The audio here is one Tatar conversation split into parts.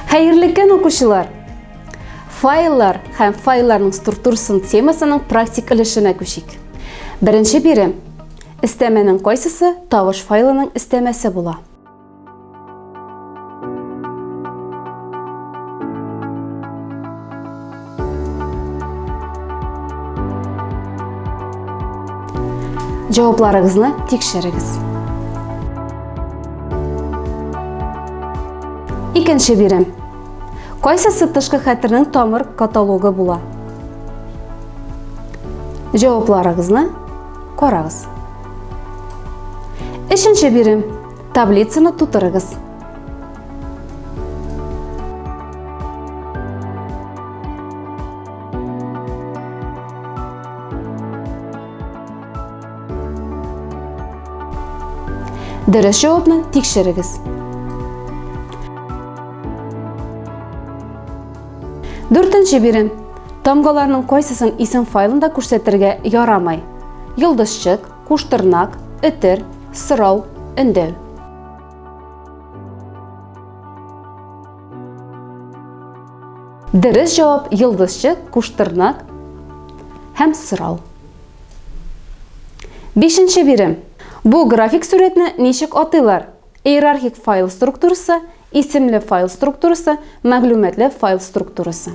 Хәерле көн, укучылар! Файллар һәм файлларның структурасын темасының практик өлешенә күчик. Беренче бирем. Өстәмәнең кайсысы тавыш файлының өстәмәсе була? Җавапларыгызны тикшерегез. Икенче бирем. Кайсысы тышкы хәтернең тамыр каталогы була? Җавапларыгызны карагыз. Өченче бирем. Таблицаны тутырыгыз. Дөрес җавапны тикшерегез. Дүртенче бирем. Тамгаларның кайсысын исем файлында күрсәтергә ярамый? Йолдызчык, куштырнак, өтер, сорау, өндәү. Дөрес җавап йолдызчык, куштырнак һәм сорау. Бишенче бирем. Бу график сурәтне ничек атыйлар? Иерархик файл структурасы, исемле файл структурасы, мәгълүматлы файл структурасы.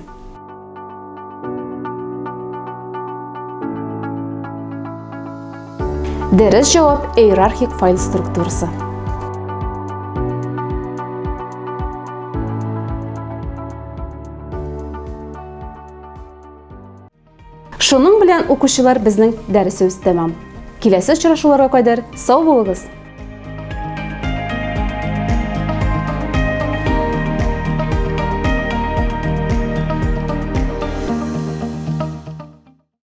Дөрес җавап иерархик файл структурасы. Шуның белән укучылар безнең дәресебез тәмам. Киләсе очрашуларга кадәр сау булыгыз!